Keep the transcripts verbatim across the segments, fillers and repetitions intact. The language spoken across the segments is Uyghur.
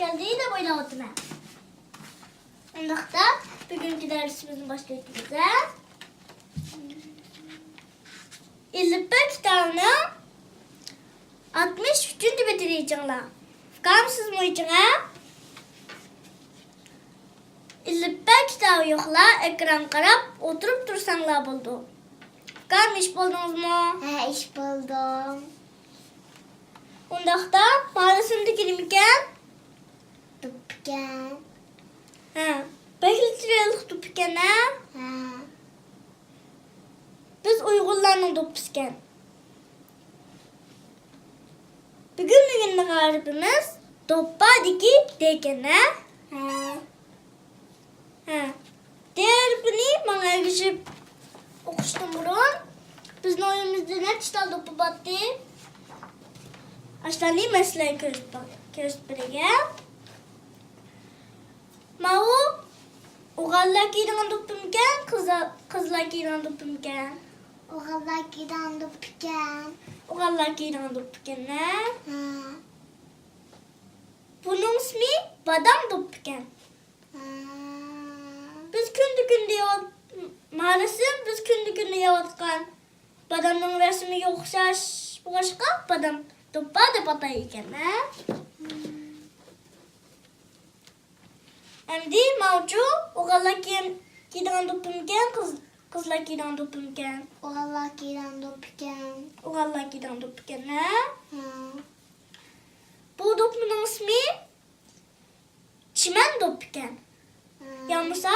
كەلدى دەپ ئويلاۋاتىمەن. ئۇنداقتا بۈگۈنكى دەرسىمىزنى باشلايلى. ئېلىپبە كىتابىنىڭ ئاتمىش ئۈچىنچى بېتىنى ئېچىڭلار. ئۇكام، سىزمۇ ئېچىڭە. ئېلىپبە كىتابى يوقلار ئېكرانغا قاراپ ئولتۇرۇپ تۇرساڭلار بولىدۇ. ئۇكام، ئېچىپ بولدىڭىزمۇ؟ ھە، ئېچىپ بولدۇم. ئۇنداقتا مانا سىنىڭدىكى نېمىكەن؟ دوپپىكەن. ھە، بەكلا چىرايلىق دوپپىكەن، ھە؟ ھە. بىز ئۇيغۇرلارنىڭ دوپپىسىكەن. بۈگۈن، بۈگۈنلۈك ھەرپىمىز دوپپادىكى دېكەن، ھە؟ ھە. ھە. دې ھەرپىنى ماڭا ئەگىشىپ ئوقۇشتىن بۇرۇن بىزنىڭ ئۆيىمىزدە نەچچە تال دوپپا بارتى؟ ئاشۇلارنى مەسىلەن كۆرسىتىپ، كۆرسىتىپ بېرەي. ماۋۇ ئوغۇللار كىيىدىغان دوپپىمىكەن، قىزلار، قىزلار كىيىدىغان دوپپىمىكەن؟ ئوغۇللار كىيىدىغان دوپپىكەن. ئوغۇللار كىيىدىغان دوپپىكەن، ھە؟ ھە. بۇنىڭ ئىسمى بادام دوپپىكەن. ھە. بىز كۈندە كۈندە يەۋات-، مالىسى بىز كۈندە كۈندە يەۋاتقان بادامنىڭ رەسىمىگە ئوخشاش بولغاچقا، بادام دوپپا دەپ ئاتايدىكەن، ھە؟ ئەمدى ماۋۇچۇ ئوغۇللار كىيەم-، كىيىدىغان دوپپىمىكەن، قىز-، قىزلار كىيىدىغان دوپپىمىكەن؟ ئوغۇللار كىيىدىغان دوپپىكەن. ئوغۇللار كىيىدىغان دوپپىكەن، ھە؟ ھە. بۇ دوپپىنىڭ ئىسمى چىمەن دوپپىكەن. ھە. يا بولمىسا،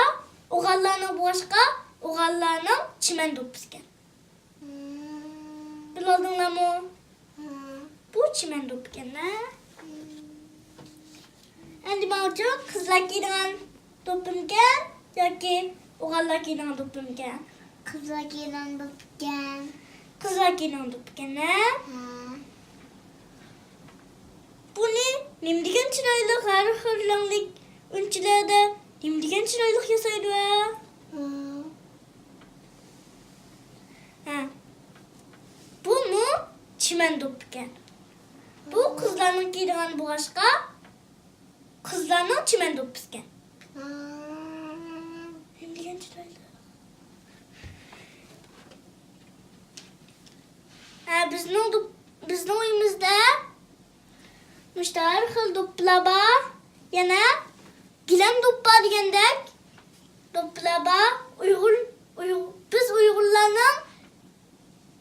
ئوغۇللارنىڭ بولغاچقا، ئوغۇللارنىڭ چىمەن دوپپىسىكەن. ھە. بىلىۋالدىڭلارمۇ؟ ھە. بۇ چىمەن دوپپىكەن، ھە؟ ھە. ئەمدى ماۋۇچۇ قىزلار كىيىدىغان دوپپىمىكەن ياكى ئوغۇللار كىيىدىغان دوپپىمىكەن؟ قىزلار كىيىدىغان دوپپىكەن. قىزلار كىيىدىغان دوپپىكەن، ھە؟ ھە. بۇنى نېمە دېگەن چىرايلىق، ھەر خىل رەڭلىك ئۈنچىلەردە نېمە دېگەن چىرايلىق ياسايدۇ، ھە؟ ھە. ھە. بۇمۇ چىمەن دوپپىكەن. بۇ قىزلارنىڭ كىيىدىغان بولغاچقا، قىزلارنىڭ چىمەن دوپپىسىكەن. ھە. نېمە دېگەن چىرايلىق. ھە، بىزنىڭ دوپ-، بىزنىڭ ئۆيىمىزدە مۇشۇنداق ھەر خىل دوپپىلار بار. يەنە گىلەم دوپپا دېگەندەك دوپپىلار بار. ئۇيغۇر، ئۇيغۇر، بىز ئۇيغۇرلارنىڭ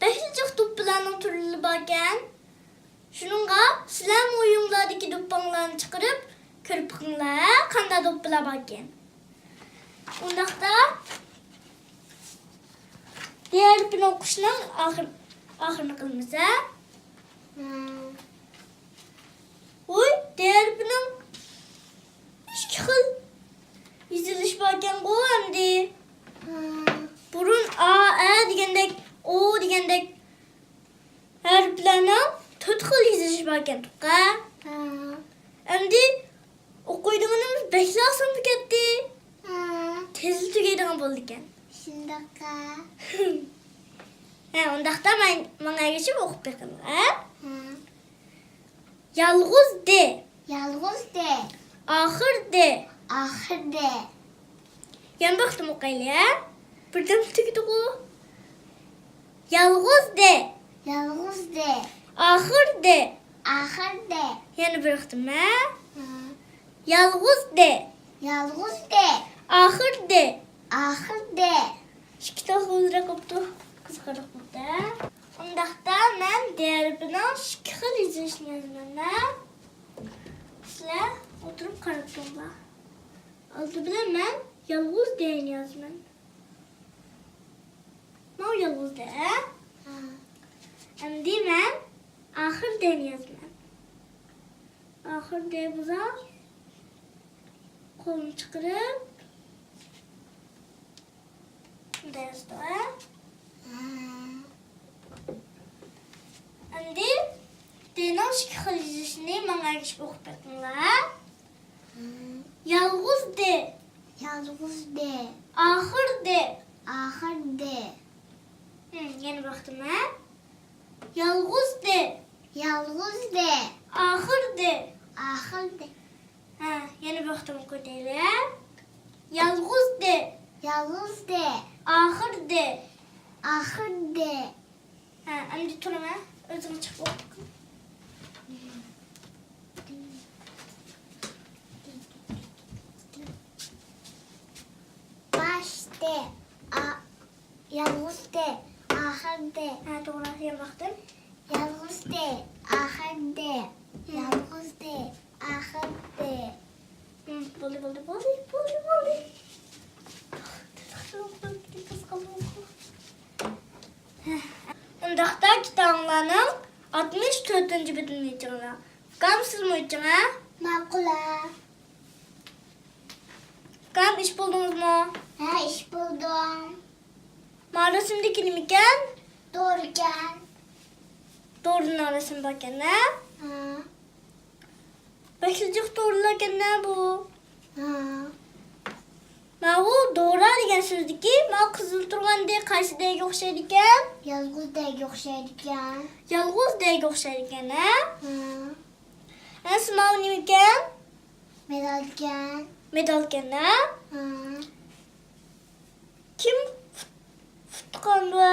بەكلا جىق دوپپىلارنىڭ تۈرلىرى باركەن. شۇنىڭغا سىلەرمۇ ئۆيۈڭلاردىكى دوپپاڭلارنى چىقىرىپ كۆرۈپ بېقىڭلار، ھە، قانداق دوپپىلار باركەن. ئۇنداقتا، دې ھەرپىنى ئوقۇشنىڭ ئاخىر-، ئاخىرىنى قىلىمىز، ھە؟ ھە. ۋوي، دې ھەرپىنىڭ ئىككى خىل يېزىلىشى باركەنغۇ ئەمدى. ھە. بۇرۇن ئا، ئە دېگەندەك، ئو دېگەندەك ھەرپلەرنىڭ تۆت خىل يېزىلىشى باركەن، توقا. ھە. ئەمدى ئوقۇيدىغىنىمىز بەكلا ئاسان بولۇپ كەتتى. ھە. تېزلا تۈگەيدىغان بولدىكەن. شۇنداققا. ھە، ئۇنداقتا مەن، ماڭا ئەگىشىپ ئوقۇپ بېقىڭ، ھە؟ ھە. يالغۇز دې. يالغۇز دې. ئاخىر دې. ئاخىر دې. يەنە بىر قېتىم ئوقۇيلى، ھە؟ بىردەم تۈگىدىغۇ. يالغۇز دې. يالغۇز دې. ئاخىر دې. ئاخىر دې. يەنە بىر قېتىم، ھە؟ ھە. يالغۇز دې. يالغۇز دې. ئاخىر دې. ئاخىر دې. ئىككى تال قوبۇلراق بوپتۇ. قىزىقارلىق بوپتۇ، ھە؟ ئۇنداقتا مەن دې ھەرپىنىڭ ئىككى خىل يېزىلىشىنى يازىمەن، ھە؟ سىلەر ئولتۇرۇپ قاراپ تۇرۇڭلار. ئالدى بىلەن مەن يالغۇز دېنى يازىمەن. ماۋۇ يالغۇز دې، ھە؟ ھە. ئەمدى مەن ئاخىر دېنى يازىمەن. ئاخىر دې بولسا، قولنى چىقىرىپ، مۇنداق يازدۇق، ھە؟ ھە. ئەمدى دېنىڭ ئىككى خىل يېزىلىشىنى ماڭا ئەگىشىپ ئوقۇپ بېقىڭلار، ھە؟ ھە. يالغۇز دې. يالغۇز دې. ئاخىر دې. ئاخىر دې. ھە، يەنە بىر قېتىم، ھە؟ يالغۇز دې. يالغۇز دې. ئاخىر دې. ئاخىر دې. يەنە بىر قېتىم ئوقۇۋېتەيلى. يالغۇز دى. يالغۇز دى. ئاخىر دى. ئاخىر دى. ھە، ئەمدى تۇرۇڭ، ھە. ئۆزۈڭ چىقىپ ئوقۇ. باش دى. ئا-، يالغۇز دى. ئاخىر دى. ھە، توغرا، يامان باقتىم. يالغۇز دى. ئاخىر دى. ھە. يالغۇز دى. ئاخىر دى. ھە، بولدى، بولدى، بولدى، بولدى، بولدى. ئۇنداقتا كىتابىڭلارنىڭ ئاتمىش تۆتىنچى بېتىنى ئېچىڭلار. ئۇكام، سىزمۇ ئېچىڭ، ھە؟ ماقۇل، ھە. ئۇكام، ئېچىپ بولدىڭىزمۇ؟ ھە، ئېچىپ بولدۇم. ما رەسىمدىكى نېمىكەن؟ دورىكەن. دورىنىڭ رەسىمى باركەن، ھە؟ ھە. بەكلا جىق دورىلاركەن-دە بۇ. ھە. ماۋۇ دورا دېگەن سۆزدىكى ماۋۇ قىزىل تۇرغان دى قايسى دەگە ئوخشايدىكەن؟ يالغۇز دەگە ئوخشايدىكەن. يالغۇز دەگە ئوخشايدىكەن، ھە؟ ھە. ئەنسى ماۋۇ نېمىكەن؟ مېدالكەن. مېدالكەن، ھە؟ ھە. كىم ئۇتقان بۇ؟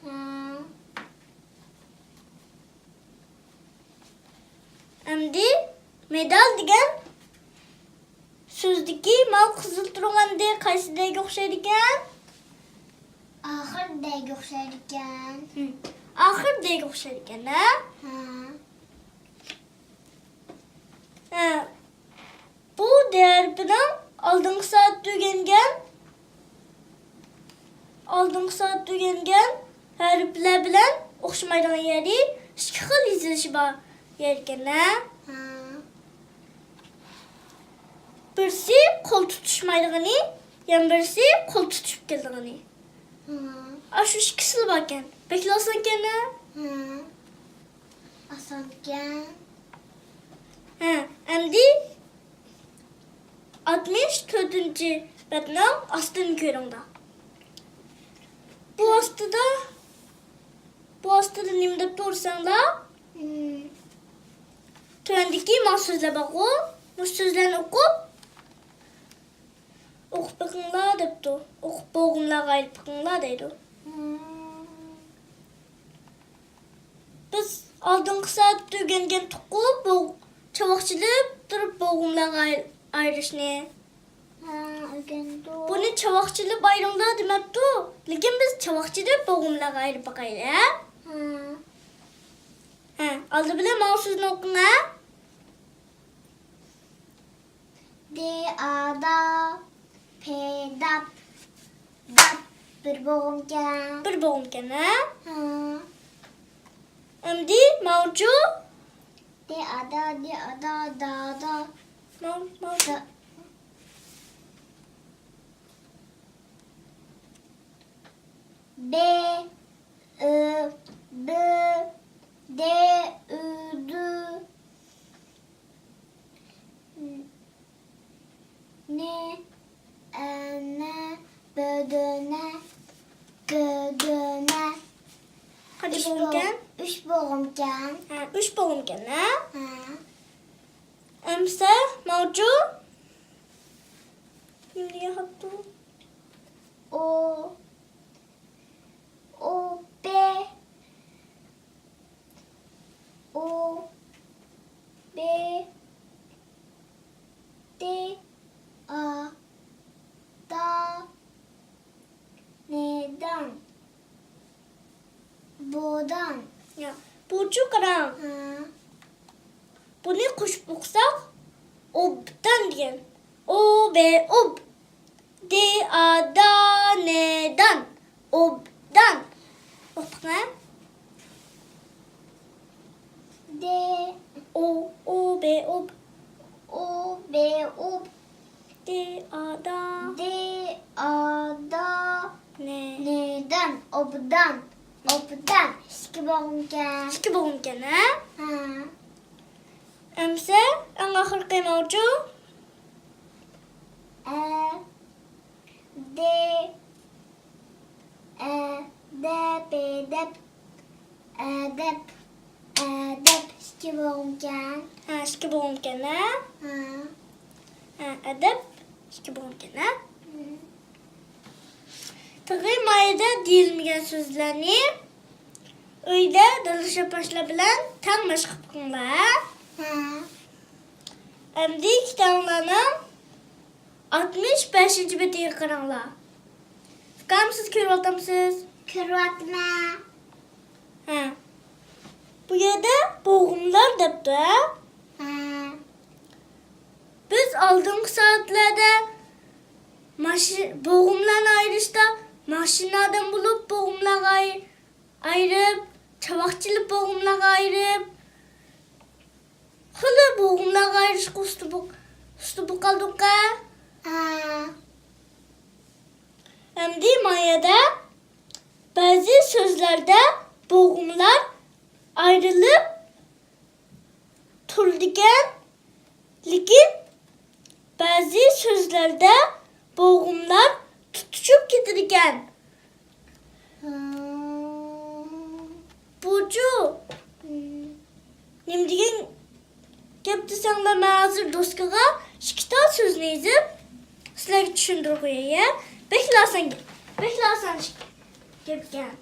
ھە. ئەمدى مېدال دېگەن سۆزدىكى ماۋۇ قىزىل تۇرغان دى قايسى دەگە ئوخشايدىكەن؟ ئاخىر دەگە ئوخشايدىكەن. ھىم. ئاخىر دەگە ئوخشايدىكەن، ھە؟ ھە. ھە. بۇ دە ھەرپىنىڭ ئالدىنقى سائەتتە ئۆگەنگەن، ئالدىنقى سائەتتە ئۆگەنگەن ھەرپلەر بىلەن ئوخشىمايدىغان يېرى، ئىككى خىل يېزىلىشى بار يەركەن، ھە؟ ھە. بىرسى قول تۇتۇشمايدىغىنى، يەنە بىرسى قول تۇتۇشۇپ كېلىدىغىنى. ھە. ئاشۇ ئىككىسىلا باركەن. بەكلا ئاسانكەن، ھە؟ ھە. ئاسانكەن. ھە، ئەمدى ئاتمىش تۆتىنچى بەتنىڭ ئاستىنى كۆرۈڭلار. بۇ ئاستىدا، بۇ ئاستىدا نېمە دەپ تۇرساڭلار؟ ھىم. تۆۋەندىكى مانا سۆزلەر بارغۇ، بۇ سۆزلەرنى ئوقۇپ، ئوقۇپ بېقىڭلار دەپتۇ. ئوقۇپ بوغۇملارغا ئايرىپ بېقىڭلار دەيدۇ. ھىم. بىز ئالدىنقى سائەتتە ئۆگەنگەنتۇققۇ، بوغ-، چاۋاك چېلىپ تۇرۇپ بوغۇملارغا ئاي-، ئايرىشنى. ھە، ئۆگەندۇق. بۇنى چاۋاك چېلىپ ئايرىڭلار دېمەپتۇ. لېكىن بىز چاۋاك چېلىپ بوغۇملارغا ئايرىپ باقايلى، ھە؟ ھە. ھە، ئالدى بىلەن ماۋۇ سۆزنى ئوقۇڭ، ھە؟ دى، ئا، دا، پى، داپ. داپ بىر بوغۇمكەن. بىر بوغۇمكەن، ھە؟ ھە. ئەمدى ماۋۇچۇ؟ دى، ئا، دا، دى، ئا، دا، دا، دا. ماۋۇ، ماۋۇچۇ؟ دا. بې، ئۆ، بۆ، دې، ئۆ، دۆ. نې، ئە، نە، بۆ، دۆ، نە، گۆ، دۆ، نە. قانچە بوغۇمكەن؟ ئۈچ بوغۇمكەن. ھە، ئۈچ بوغۇمكەن، ھە؟ ھە. ئەمسە ماۋۇچۇ؟ نېمە دېگەن خەتتۇ؟ ئو، ئو، بې. ئو، بې، دې، ئا، دا، نې، دان. بودان. يا، بۇچۇ قاراڭ. ھە. بۇنى قوشۇپ ئوقۇساق، ئوبدان دېگەن. ئو، بې، ئوب. دې، ئا، دا، نې، دان. ئوبدان. ئوقۇڭ. دې. ئو، ئو، بې، ئوب. ئو، بې، ئوب. دې، ئا، دا. دې، ئا، دا. نې. نېدان. ئوبدان. ئوبدان. ئىككى بوغۇمكەن. ئىككى بوغۇمكەن، ھە؟ ھە. ئەمسە ئەڭ ئاخىرقى ماۋۇچۇ؟ ئە، دې، ئە، دەپ، ئەدەپ، ئەدەپ، ئەدەپ. ئىككى بوغۇمكەن. ھە، ئىككى بوغۇمكەن، ھە؟ ھە. ئەدەپ ئىككى بوغۇمكەن، ھە؟ تېخى مايدا دېيىلمىگەن سۆزلەرنى ئۆيدە دادىشى ئاپاشلار بىلەن تەڭ مەشىق قىلىڭلار، ھە؟ ھە. ئەمدى كىتابىڭلارنىڭ ئاتمىش بەشىنچى بېتىگە قاراڭلار. ئۇكام، سىز كۆرۈۋاتامسىز؟ كۆرۈۋاتىمەن. ھە. بۇ يەردە بوغۇملار دەپتۇ، ھە؟ ھە. بىز ئالدىنقى سائەتلەردە ماشىنا، بوغۇملارنى ئايرىشتا ماشىنا ئادەم بولۇپ بوغۇملارغا ئاي-، ئايرىپ، چاۋاك چېلىپ بوغۇملارغا ئايرىپ، خېلى بوغۇملارغا ئايرىشقا ئۇستا بو-، ئۇستا بولۇپ قالدۇق-ھە. ھە. ئەمدى مايەدە بەزى سۆزلەردە بوغۇملار ئايرىلىپ تۇرىدىكەن، لېكىن بەزى سۆزلەردە بوغۇملار تۇتىشىپ كېتىدىكەن. بۇچۇ نېمە دېگەن گەپ دېسەڭلار، مەن ھازىر دوسكىغا ئىككى تال سۆزنى يېزىپ، سىلەرگە چۈشەندۈرۈپ قوياي، ھە؟ بەكلا ئاسان، بەكلا ئاسان گەپكەن.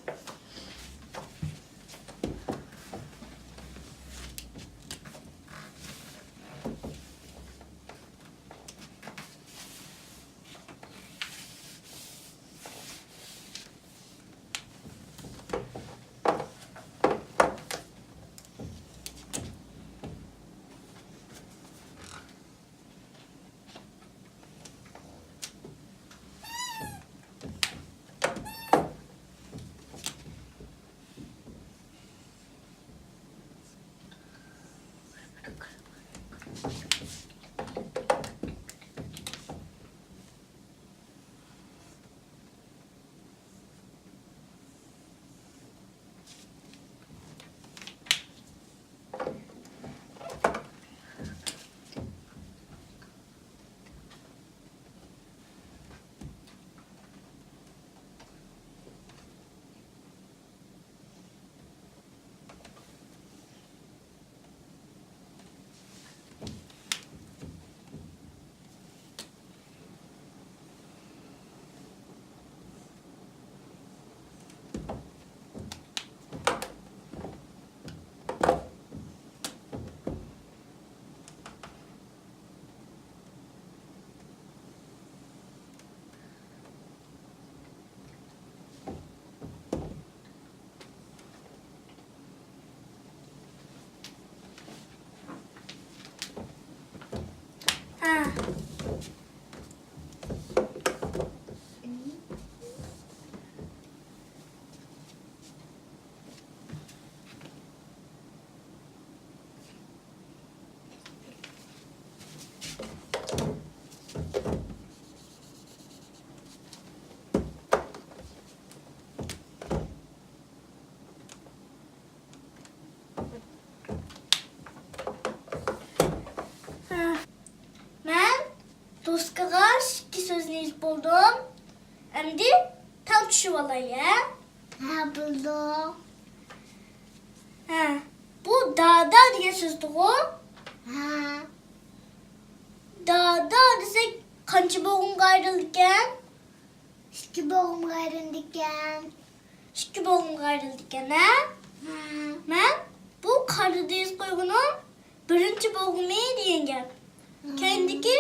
مەن دوسكىغا ئىككى سۆزنى يېزىپ بولدۇم. ئەمدى تەڭ چۈشۈرۈۋالاي، ھە؟ ھە، بولدى. ھە، بۇ دادا دېگەن سۆزدىغۇ؟ ھە. دادا دېسەك، قانچە بوغۇمغا ئايرىلىدىكەن؟ ئىككى بوغۇمغا ئايرىلىدىكەن. ئىككى بوغۇمغا ئايرىلىدىكەن، ھە؟ ھە. مەن بۇ قارىدا يېزىپ قويغىنىم بىرىنچى بوغۇمى دېگەن گەپ. ھە. كەينىدىكى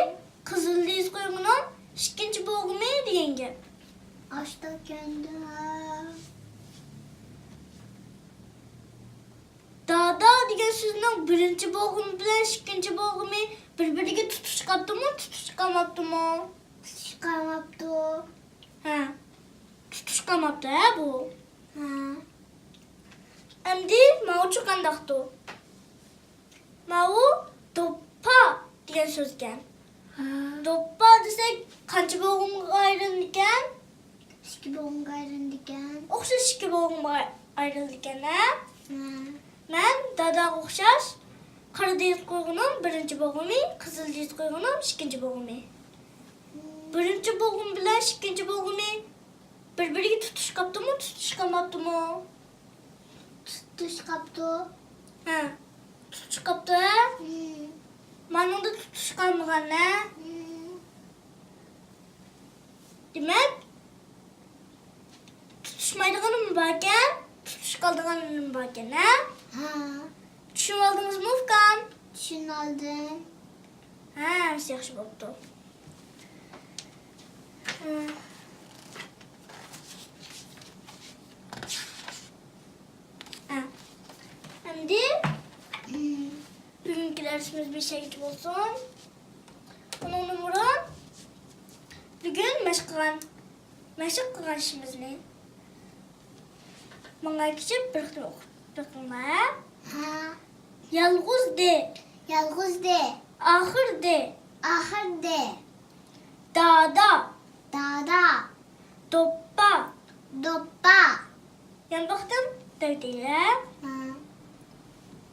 قىزىلدا يېزىپ قويغىنىم ئىككىنچى بوغۇمى دېگەن گەپ. ئاشتا كەندى. دادا دېگەن سۆزنىڭ بىرىنچى بوغۇمى بىلەن ئىككىنچى بوغۇمى بىر-بىرىگە تۇتۇشۇپ قاپتۇمۇ، تۇتۇشۇپ قالماپتۇمۇ؟ تۇتۇشۇپ قالماپتۇ. ھە. تۇتۇشۇپ قالماپتۇ، ھە، بۇ؟ ھە. ئەمدى ماۋۇچۇ قانداقتۇ؟ ماۋۇ دوپپا دېگەن سۆزكەن. ھە. دوپپا دېسەك، قانچە بوغۇمغا ئايرىلىدىكەن؟ ئىككى بوغۇمغا ئايرىلىدىكەن. ئوخشاش ئىككى بوغۇمغا ئايرىلىدىكەن، ھە؟ ھە. مەن داداغا ئوخشاش قارىدا يېزىپ قويغىنىم بىرىنچى بوغۇمى، قىزىلدا يېزىپ قويغىنىم ئىككىنچى بوغۇمى. بىرىنچى بوغۇم بىلەن ئىككىنچى بوغۇمى بىر-بىرىگە تۇتۇشۇپ قاپتۇمۇ، تۇتۇشۇپ قالماپتۇمۇ؟ تۇتۇشۇپ قاپتۇ. ھە، تۇتۇشۇپ قاپتۇ، ھە؟ ھىم. مانىڭدا تۇتۇشۇپ قالمىغان، ھە؟ ھىم. دېمەك، تۇتۇشمايدىغىنىمۇ باركەن، تۇتۇشۇپ قالىدىغىنىمۇ باركەن، ھە؟ ھە. چۈشىنىۋالدىڭىزمۇ، ئۇكام؟ چۈشىنىۋالدىم. ھە، ھەممىسى ياخشى بوپتۇ. ھە. ھە. ئەمدى بۈگۈنكى دەرسىمىز بېشىغىچە بولسۇن. ئۇنىڭدىن بۇرۇن بۈگۈن مەشىق قىلغان، مەشىق قىلغان ئىشىمىزنى ماڭا كىچىك بىر قېتىم ئوقۇپ بېقىڭلار. ھە. يالغۇز دې. يالغۇز دې. ئاخىر دې. ئاخىر دې. دادا. دادا. دوپپا. دوپپا. يانباقتىن دەۋدىلەر. ھە.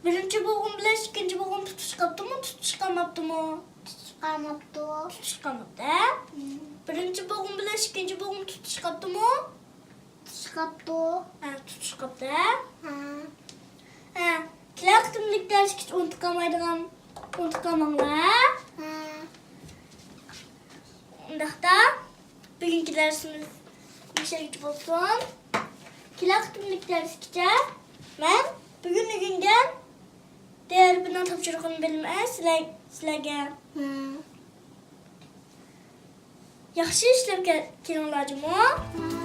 بىرىنچى بوغۇم بىلەن ئىككىنچى بوغۇم تۇتۇشۇپ قاپتۇمۇ، تۇتۇشۇپ قالماپتۇمۇ؟ تۇتۇشۇپ قالماپتۇ. تۇتۇشۇپ قالماپتۇ، ھە؟ ھە. بىرىنچى بوغۇم بىلەن ئىككىنچى بوغۇم تۇتۇشۇپ قاپتۇمۇ؟ تۇتۇشۇپ قاپتۇ. ھە، تۇتۇشۇپ قاپتۇ، ھە؟ ھە. ھە. كېلەر قېتىملىق دەرسكىچە ئۇنتۇپ قالمايدىغان، ئۇنتۇپ قالماڭلار. ھە. ئۇنداقتا بۈگۈنكى دەرسىمىز مۇشۇ يەرگىچە بولسۇن. كېلەر قېتىملىق دەرسكىچە مەن بۈگۈن ئۆگەنگەن دەرسنىڭ تاپشۇرۇقىنى بېرىمەن سىلەر، سىلەرگە. ھە. ياخشى ئىشلەپ كەل-، كېلىڭلار جۇمۇ.